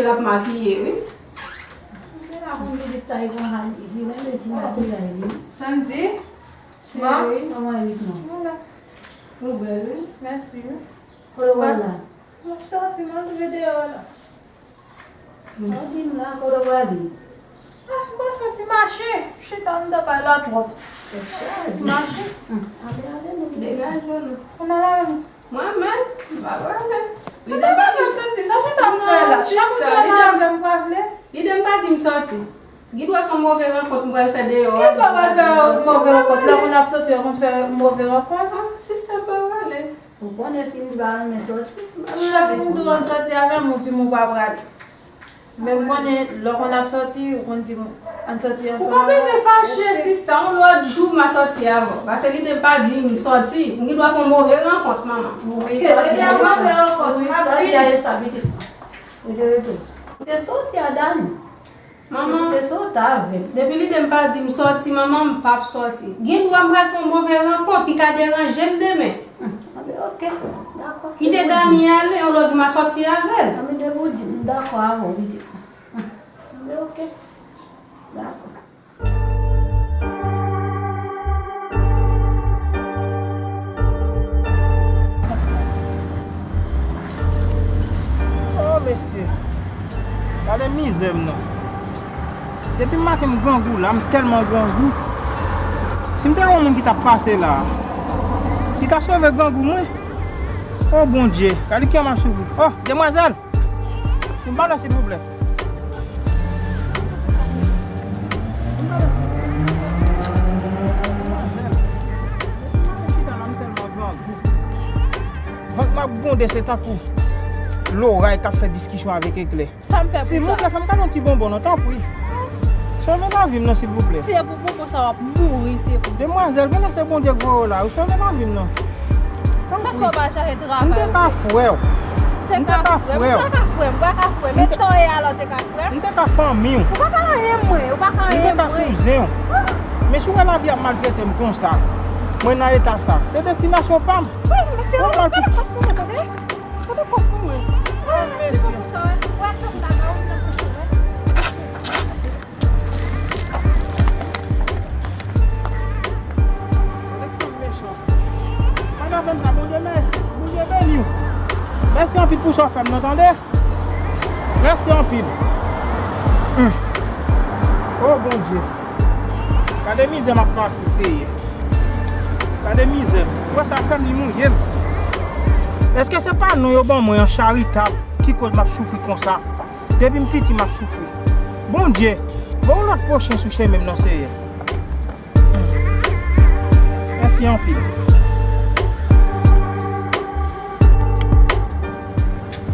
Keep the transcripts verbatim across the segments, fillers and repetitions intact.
L ap makiye, wi. Mwen la konn pitit sa, li konn al, li renmen ti makiyaj li. Sandy? Cheri, kòman li non? Mwen la. Ou bèl, wi. Mèsi, wi. Kote w al la? M ap sòti, m al rive deyò a la. Ou di m la, kote w prale? Ah, m pral fè ti mache. Chita anndan kay la twòp. Fè chaj. Ti mache. Hum, ale, ale, nou degaje nou. Ann al avè m. Mwen menm, m pa prale. Li te pa di m sòti, sa w t ap fè la? Non, sista, li te, li te pa di m sòti. Gendwa se yon move rankont m pral fè deyò a. Gendwa pral fè move rankont. Lè moun ap sòti, yo konn fè move rankont. Ah, sista, pa prale. Ou konnen si m pa renmen sòti, m pa prale. Chak moun tou konn sòti avè m, ou di m ou pa prale. Men m konnen lè w konn ap sòti, ou konn di m, ann sòti ansanm. Ou pa bezwen fache, sista, yon lòt jou m a sòti avè w. Paske li te pa di m sòti, m gendwa fè yon move rankont, manman. Wi, sa te move rankont. Wi, sa te ale sa pitit mwen. Rete, rete. Ou te sòti a Dani. Manman, ou te sòti avè l. Depi li te m pa di m sòti, manman, m p ap sòti. Gendwa m pral fè yon move rankont ki ka deranje m demen. Hmm, anben, oke. Dakò. Kite Dani ale, yon lòt jou m a sòti avè l. Anben, depi w di m, m dakò avè w, pitit mwen. Hmm, anben, oke. Dakò. Oh, mesye. Gade mizè m non. Depi maten m grangou la, m tèlman grangou. Si m te gen yon moun ki t ap pase la, li ta sove grangou mwen. Oh, Bondye, gade kijan m ap soufri. Oh, demwazèl! Yon balon, silvouplè. Vant m ap gwonde, se tankou loray k ap fè diskisyon avèk eklè. Sa m fè pou sa? Silvouplè, fè m kado yon ti bonbon, non, tanpri. Sove lavi m, non, silvouplè. Si e pou bonbon sa, w ap mouri, si e pou. Demwazèl, konnen se Bondye k voye w la wi, sove lavi m, non. Tanpri. Sa k fè w pa chache travay ou fè? M te ka frè w. M te ka frè w. Ou pa ka frè m, ou pa ka frè m. E to ye alò te ka frè m? M te ka fanmi w. Ou pa ka anyen mwen, ou pa ka anyen mwen. M te ka kouzen w. Men si w wè lavi ap maltrete m konsa, mwen nan eta sa, se destinasyon pa m. Wi, men se ou, ou pa ka kòs sou mwen, tande? Ou pa ka kòs sou mwen. Wi, men se pou sa, wè. Ou wè sa m ta ba ou nan kouzen, wè. Gade ki mechan. Pa ta fè m sa, Bondye mèsi. Bondye beni w. Mèsi anpil pou sa w fè m nan, tande. Mèsi anpil. Hmm. Oh, Bondye. Gade mizè m ap pase, Seyè. Gade mizè m. Ou wè sa fè m, li mouye m. Èske se pa non yo ban mwen an charitab ki koz m ap soufri konsa? Depi m piti, m ap soufri. Bondye, voye yon lòt pwochen sou chemen m nan, Seyè. Mèsi anpil.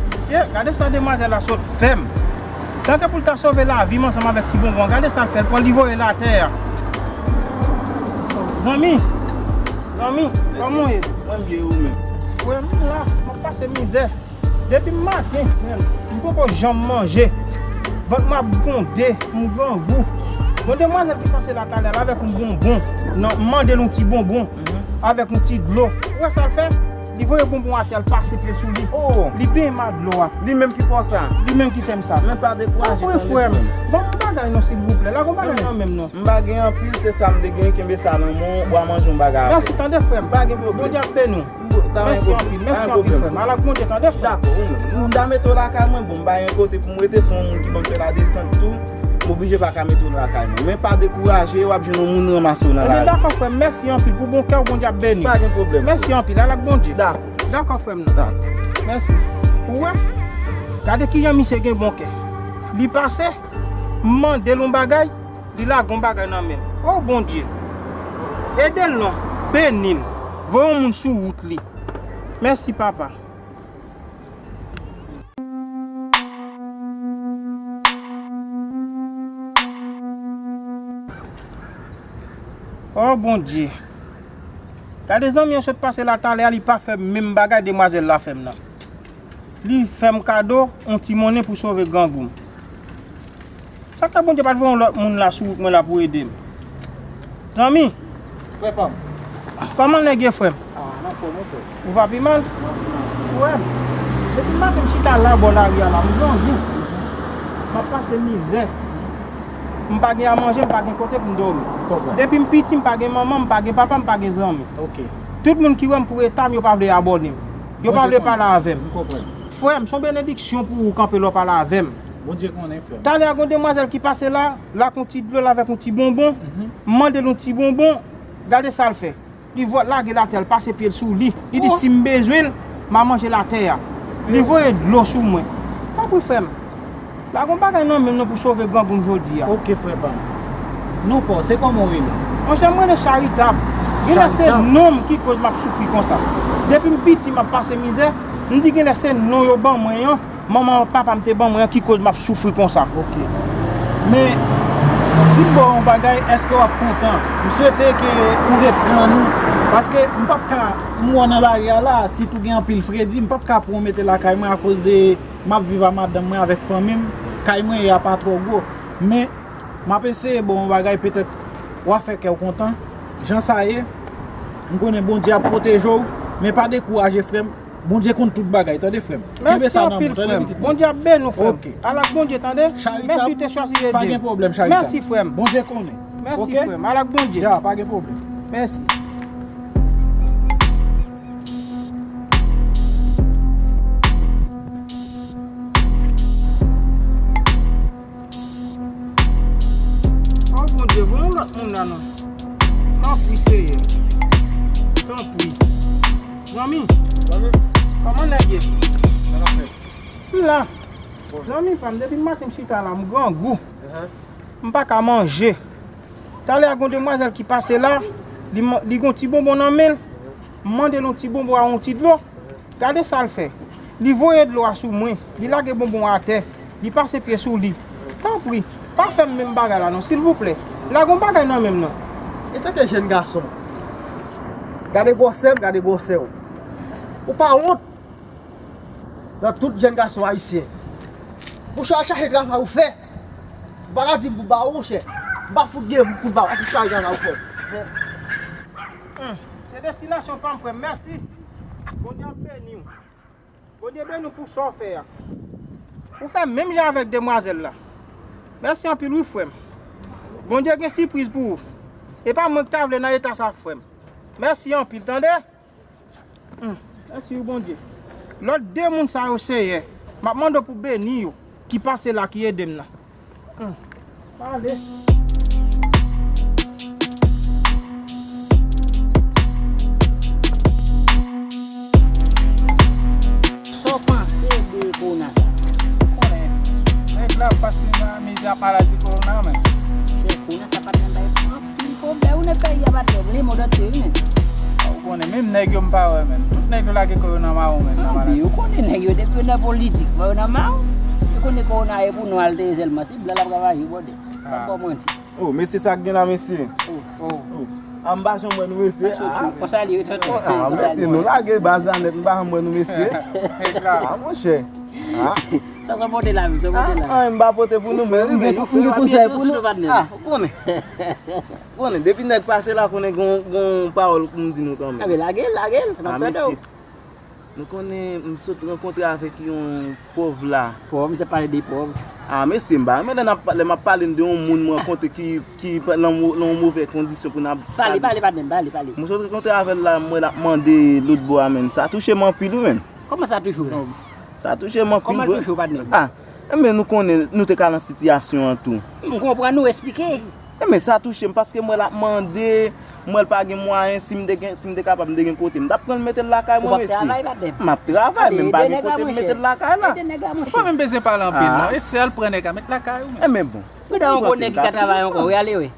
Mesye, gade sa demwazèl la sot fè m. Tanke pou l ta sove lavi m ansanm avèk ti bonbon an, gade sa l fè, l pran li voye l atè a. Zanmi, zanmi, kòman w ye? Mwen byen, ou menm? Frè m la, m ap pase mizè. Depi maten, frè m, m poko janm manje. Vant mwen ap gwonde, m grangou. Gon demwazèl ki pase la talè la avèk yon bonbon. Non, m mande l yon ti bonbon avèk yon ti dlo. Ou wè sa l fè? Li voye bonbon atè, l pase pye l sou li. Oh! Li benyen m ak dlo a. Li menm ki fè w sa? Li menm ki fè m sa. Men pa dekouraje, tande frè m. Tanpri, frè m. Ban m yon bagay non, silvouplè. Lage yon bagay nan men m non. M pa gen anpil, se sa m te gen, kenbe sa nan men w, w a manje yon bagay avè l. Mèsi, tande frè m. Pa gen pwoblèm. Bondye ap beni w. Mèsi anpil, mèsi anpil, frè m. Al ak Bondye, tande, frè m. Dakò, ou menm. M ta mete w lakay mwen, bon, m pa gen kote pou m rete, se yon moun ki ban m fè ladesant tou. M oblije pa ka mete w lakay mwen. Men pa dekouraje, w ap jwenn yon moun ranmase w nan lari. Ebyen, dakò, frè m, mèsi anpil pou bon kè w, Bondye ap beni w. Pa gen pwoblèm. Mèsi anpil, al ak Bondye. Dakò. Dakò, frè m nan. Dakò. Mèsi. Ou wè? Gade kijan misye gen bon kè. Li pase, m mande l yon bagay, li lage yon bagay nan men m. O Bondye, ede l non, beni l, voye yon moun sou wout li. Mèsi, papa. O Bondye, gade zanmi an sot pase la talè a, li pa fè m menm bagay demwazèl la fè m nan. Li fè m kado yon ti monnen pou sove grangou m. Sa k fè Bondye pa t voye yon lòt moun la sou wout mwen la pou ede m? Zanmi! Frè pa m. Kòman nèg ye, frè m? Ah, m anfòm, wi, frè. Ou pa pi mal? M pa pi mal. Frè m, depi maten m chita la bò lari a la, m grangou. M ap pase mizè. M pa gen a manje, m pa gen kote pou m dòmi. M konprann. Depi m piti, m pa gen manman, m pa gen papa, m pa gen zanmi. Ok. Tout moun ki wè m pou eta m, yo pa vle abòne m. Yo pa vle pale avè m. M konprann. Frè m, se yon benediksyon pou ou kanpe la w pale avè m. Bondye konnen, frè m. Talè a, gen yon demwazèl ki pase la, l ak yon ti dlo, l avèk yon ti bonbon. Mhm. M mande l yon ti bonbon, gade sa l fè. Li vòt lage l atè, l pase pye l sou li. Li di, "Si m bezwen l, m a manje l atè a." Li voye dlo sou mwen. Tanpri, frè m. Lage yon bagay nan men m non pou sove grangou m jodi a. Ok, frè pa m. Non pa w, se kòman w rele? Monchè, m rele Charitab. Genlè se non m ki koz m ap soufri konsa. Depi m piti, m ap pase mizè. M di genlè se non yo ban mwen an. Manman ak papa m te ban mwen an ki koz m ap soufri konsa. Ok. Men, si m ba w yon bagay, èske w ap kontan? M swete ke ou reprann ou. Paske m p ap ka, m wè w nan lari a la, sitou gen anpil fredi, m p ap ka pran w mete lakay mwen akoz de m ap viv a madanm mwen avèk fanmi m. Kay mwen ye a pa twò gwo. Men, m ap eseye ba w yon bagay, petèt w a fè kè w kontan. Jan sa ye, m konnen Bondye ap pwoteje w, men pa dekouraje, frè m. Bondye konn tout bagay, tande, frè m. Kenbe sa nan men w, tande, pitit mwen. Bondye ap beni w, frè m. Ok. Al ak Bondye, tande. Mèsi w te chwazi ede m. Pa gen pwoblèm, Charitab. Mèsi, frè m. Bondye konnen. Mèsi, frè m. Al ak Bondye. Ya, pa gen pwoblèm. Mèsi. O Bondye, voye yon lòt moun la non. Tanpri, Seyè. Tanpri. Zanmi. Zanmi. Kòman nèg ye? Sa n ap fè? M la. Zanmi pa m, depi maten m chita la, m grangou. M pa ka manje. Talè a gen yon demwazèl ki pase la, li, li gen yon ti bonbon nan men l. M mande l yon ti bonbon a yon ti dlo. Gade sa l fè. Li voye dlo a sou mwen. Li lage bonbon an atè. Li pase pye sou li. Tanpri, pa fè m menm bagay la non, silvouplè. Lage yon bagay nan men m non. E tande jèn gason. Gade gwosè m, gade gwosè w. Ou pa wont nan tout jèn gason ayisyen. Monchè, al chache travay ou fè. Ou pa ka di m pou ba ou, monchè. M pa fout gen kout ba ou, al chache travay ou fè. Se destinasyon pa m, frè m. Mèsi. Bondye ap beni w. Bondye beni w pou sa w fè a. Ou fè menm jan avèk demwazèl la. Mèsi anpil wi, frè m. Bondye gen sipriz pou ou. E pa mwen ki ta vle nan eta sa, frè m. Mèsi anpil, tande? Hmm, mèsi wi, Bondye. Lòt de moun sa yo, Seyè, m ap mande w pou beni yo, ki pase la, ki ede m nan. Hmm. Ale. Sa w panse de kowona sa? Konnen, nèg la ap pase nan mizè ak maladi kowona, men. Se kowona sa pa t nan bay pran. Pwoblèm ou nan peyi a pa twò, li mond antye wi, men. Ou konnen, menm nèg yo m pa wè, men. Tout nèg yo lage kò yo nan mawon, men, nan maladi. Ou konnen nèg yo, depi yo nan politik, fò yo nan mawon. Yo konnen kowona e pou nou al dèyè sèlman. Se blan l ap ravaje, bòdè. Pa fò manti. Oh, mesye, sa k gen la, mesye? Oh, oh. Ah, m pa janm wè nou, mesye. Ah, mesye, nou lage baz la nèt, m pa janm wè nou, mesye. Ah, monchè. Ah. Sa, sa pote la, menm, sa pote la. Ah, ah, m pa pote pou nou, men m gen, m gen konsèy pou nou. Ah, ou konnen. Konnen, depi nèg pase la, konnen gon, gon pawòl pou m di nou kanmenm. Enben, lage l, lage l, m ap tande w. Nou konnen, m sot rankontre avèk yon pòv la. Pòv, misye pale de pòv. Ah, mesye, m pa renmen lè n ap, lè m ap pale de yon moun m rankontre ki, ki nan mo-, nan yon movè kondisyon pou n ap pale. Pale, pale, patnè m, pale, pale. M sot rankontre avè l la, m wè l ap mande lòt bò a, men. Sa touche m anpil, wi, men. Kòman sa touche w? Sa touche m anpil vre. Kòman l touche w, patnè m? Ah, enben, nou konnen, nou te ka nan sitiyasyon an tou. M konprann ou, eksplike. Enben, sa touche m paske m wè l ap mande, m wè l pa gen mwayen, si m te gen, si m te kapab, m te gen kote. M t ap pran l mete l lakay mwen, mesye. Ou p ap travay, patnè m? M ap travay, men m pa gen kote m mete l lakay la. Ede nèg la, monchè. Ou pa menm bezwen pale anpil, non. E sèl pran nèg la, met lakay ou menm. Enben, bon. Ou dan yon gwo nèg ki ka travay ankò, wi, ale, wi.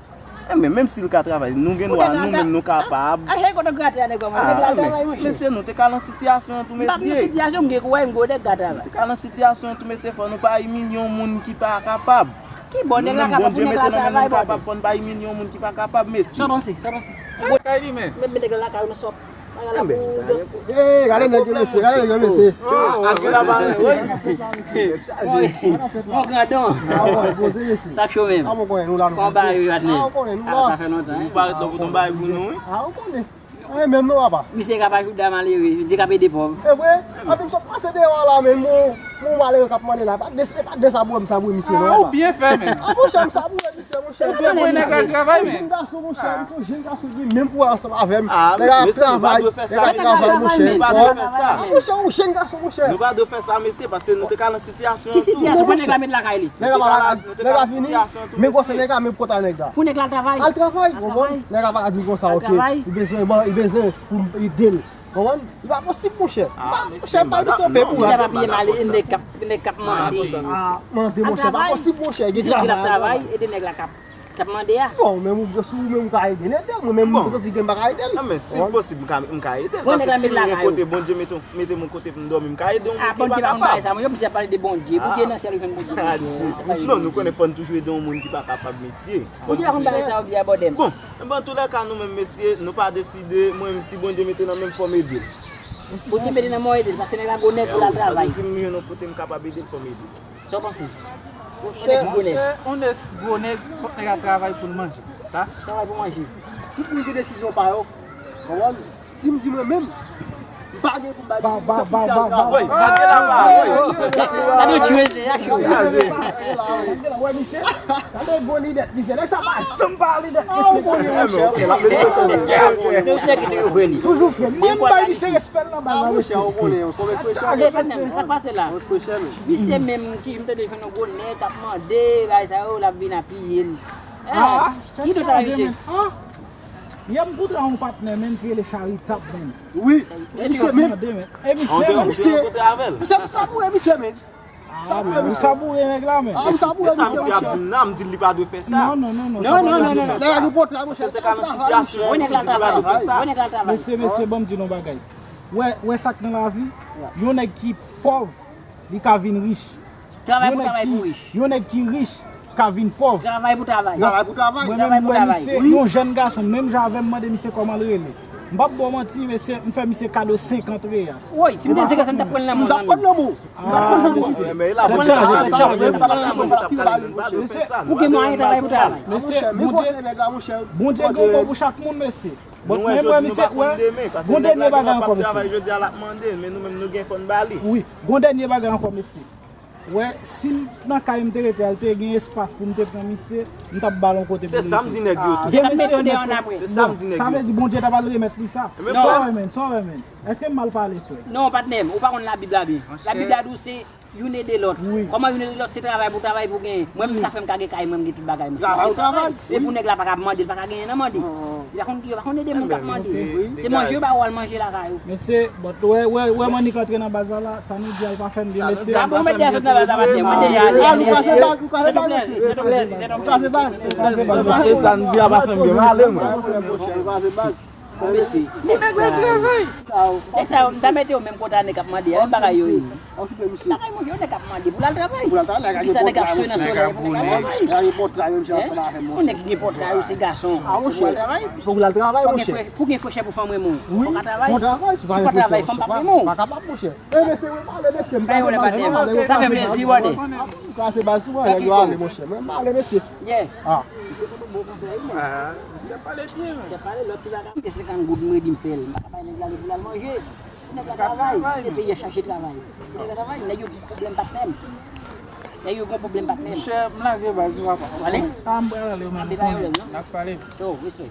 Enben, menm si l ka travay, nou gen dwa, nou menm nou kapab. Ah, se kote grate a nèg la, mwen, nèg la travay, monchè. Mesye, nou te ka nan sitiyasyon an tou, mesye. M pa nan sitiyasyon, m gen kouway, m gwo nèg ka travay. Nou te ka nan sitiyasyon an tou, mesye, fò nou pa imilye yon moun ki pa kapab. Ki bò nèg la kapab pou nèg la travay, bòdè? Fò n pa imilye yon moun ki pa kapab, mesye. Sa w panse, sa w panse? Kay li menm. Menm nèg la lakay ou nan sòp. Bagay la pou dous. Eh, gade nèg yo, mesye, gade nèg yo, mesye. Ah, gen la ba, wi. Mon grandon. Sa cho menm. Kòman bagay yo, patnè? Ah, sa fè lontan, hein? Ah, ou konnen. Anyen menm non, papa. Misye ka pa jouda malere, misye ka ede pòv. E vre? Anpi m sot pase deyò a la menm, bon. Yon malere k ap mande la, pa de, pa de sa pou wè m, sa pou wè misye, non, ou byen fè, men. Ah, monchè, m sa pou wè misye, monchè. Ou dwe voye nèg la travay, men. Yon jenn gason, monchè, misye yon jenn gason ki menm pou wè ansanm avè m. Ah, nèg la ap travay, nèg la ap travay, monchè. Nou pa dwe fè sa. Ah, monchè, yon jenn gason, monchè. Nou pa dwe fè sa, mesye, paske nou te ka nan sitiyasyon an tou. Ki sitiyasyon? Nèg la met lakay li. Nèg la pa, nèg la vini, men gwosè nèg la menm kontan nèg la. Pou nèg la travay. Al travay, konprann? Nèg la pa di konsa, ok. Li bezwen, bon, li bezwen pou m ede l. Konprann? Li pa posib, monchè. Li pa, monchè, m pa misye pè pou misye pa bliye male, nèg k ap, nèg k ap mande. Ah, mande, monchè, pa posib, monchè. Gen travay, travay, ede nèg la k ap, k ap mande a. Bon, men ou, si ou menm ou ka ede l, ede l. Mwen menm, mwen santi ke m pa ka ede l. Non, men si posib, m ka, m ka ede l. Paske si m gen kote Bondye mete, mete m yon kote pou m dòmi, m ka ede yon moun ki pa kapab. Ah, Bondye pa konn bagay sa, mwen, yo, misye ap pale de Bondye. Bondye nan syèl, yo jwenn Bondye. Non, nou konnen fò n toujou ede yon moun ki pa kapab, mesye. Bondye pa konn bagay sa, yo byen abòde m. Bon, Enben, antoulèka, nou menm, mesye, nou pa deside, mwen menm, si Bondye mete nan men m, fò m ede l. Bondye mete nan men w, ede l, paske nèg la gwo nèg, pou l al travay. Paske si m jwenn yon kote m kapab ede l, fò m ede l. Sa w panse? Monchè, monchè, on nèg gwo nèg, fòk nèg la travay pou l manje. Ta? Travay pou manje. Tout moun gen desizyon pa yo. Konprann? Si m di mwen menm, m pa gen pou m bay misye, misye, misye al travay. Woy, gade la pa, woy. Gade w tchwe se a. Gade la, wè misye. Gade gwo lidèt misye. Nèg sa pa janm pa lidèt misye. Ou konnen, monchè. Men misye ki toujou vre li. Toujou vre. Mwen m bay misye respè l nan baz la, mesye. Monchè, ou konnen, fò m fè chè. Sa k pase la? Misye menm ki m tande fè yon gwo nèg k ap mande bagay sa yo, l ap vin apiye l. Ah, ki do travay misye? Yè m kontre yon patnè menm ki rele Charitab menm. Wi, e misye menm. E misye menm. Misye, misye, m saboure misye menm. Ah, men ou saboure nèg la menm. Ah, m saboure misye. E sa misye ap di m nan, m di l li pa dwe fè sa. Non, non, non, non. Nèg la gen kontra, monchè. Paske l te ka nan sitiyasyon pou di l li pa dwe fè sa. Mesye, mesye, ban m di nou yon bagay. Wè, wè sa k nan lavi, yon nèg ki pòv, li ka vin rich. Travay pou travay pou rich. Yon nèg ki rich ka vin pòv. Travay pou travay. Travay pou travay. Mwen menm, m wè misye, yon jèn gason, menm jan avè m, mande misye kòman l rele. M p ap ba w manti, mesye, m fè misye kado senkant reyas. Woy, si m te di senkant, m t ap pran l nan men w. M t ap pran l nan men w. Ah, mesye. Tèt chaje, tèt chaje. Mesye, pou gen mwayen travay pou travay. Mesye, Bondye, Bondye gen yon bon pou chak moun, mesye. Bon, men mwen, mesye, wè, gon dènye bagay ankò, mesye. Wi, gon dènye bagay ankò, mesye. Wè, si m nan kay m te rete a, l te gen espas pou m te pran misye, m t ap ba l yon kote pou l rete. Se sa m di nèg yo tou. Bondye t ap mete w deyò ann apre. Se sa m di nèg yo. Sa vle di Bondye t ap al remèt li sa. Sa w wè menm, sa w wè menm. Èske m mal pale, frè? Non, patnè m, ou pa konn Labib la byen. Labib la di w se youn ede lòt. Wi. Kòman youn ede lòt? Se travay pou travay pou genyen. Mwen menm sa fè m ka gen kay mwen, m gen tout bagay mwen. Travay pou travay. E pou nèg la pa ka mande, l pa ka genyen nan mande. Li pa konn, yo pa konn ede moun k ap mande. Se manje yo ba ou al manje lakay ou. Mesye, but wè, wè, wè Manik antre nan baz la la, sa nou di a l pa fè m byen, mesye. Apre w mete a sot nan baz la, patnè, mwen deja ale, ale, ale. Se ton plèzi, se ton plèzi, se ton plèzi. Se sa nou di a pa fè m byen, m ale mwen. Bon, mesye, nèg sa yo, nèg sa yo, m ta mete yo menm kote a nèg k ap mande a, menm bagay yo ye. Bagay manje, yo nèg k ap mande pou l al travay. Poukisa nèg ap swe nan solèy pou nèg al travay? Yon nèg ki gen pòtray ou se gason, se pou al travay. Pou gen frechè pou fanm renmen w. Fò w ka travay. Si w pa travay, fanm p ap renmen w. Bay yo lè patnè m. Sa fè m plezi, brother. Kraze baz tou, nèg yo ale, monchè. Mwen m ale, mesye. Yeah. Ah. Misye pote bon konsèy, men. Ah, misye pale byen, men. Misye pale, lòt ti bagay, m te senkant goud, m redi m fè l. M pa ka bay nèg la ale pou l al manje. Nèg la travay, e peyi a chache travay. Nèg la travay, nèg yo gen pwoblèm patnè m. Nèg yo gen pwoblèm patnè m. Monchè, m lage baz ou, papa. Ou ale? Ah, m pral ale, men. N ap pale. Yo, respè.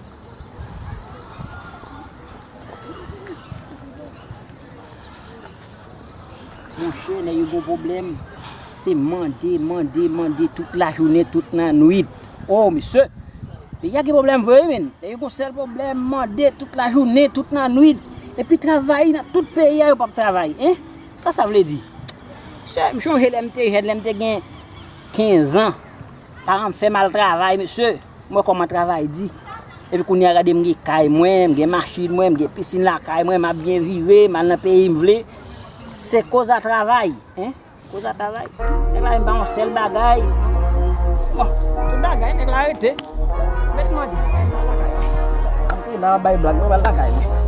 Monchè, nèg yo gon pwoblèm. Se mande, mande, mande tout lajounen, tout lannwit. Oh, mesye. Peyi a gen pwoblèm vre, wi, men. Nèg yo gon sèl pwoblèm, mande tout lajounen, tout lannwit. Epi travay nan tout peyi a, yo p ap travay, en? Sa sa vle di? Mesye, m chonje lè m te jèn, lè m te gen kenz an. Paran m fè m al travay, mesye. M wè kòman travay di. Epi kounye a gade m gen kay mwen, m gen machin mwen, m gen pisin lakay mwen, m ap byen vire, m al nan peyi m vle. Se koz a travay, en? Koz a travay. Nèg la menm pa yon sèl bagay. Bon, tout bagay, nèg la rete. Mèt mande. M te la bay blag, mwen pral lakay mwen.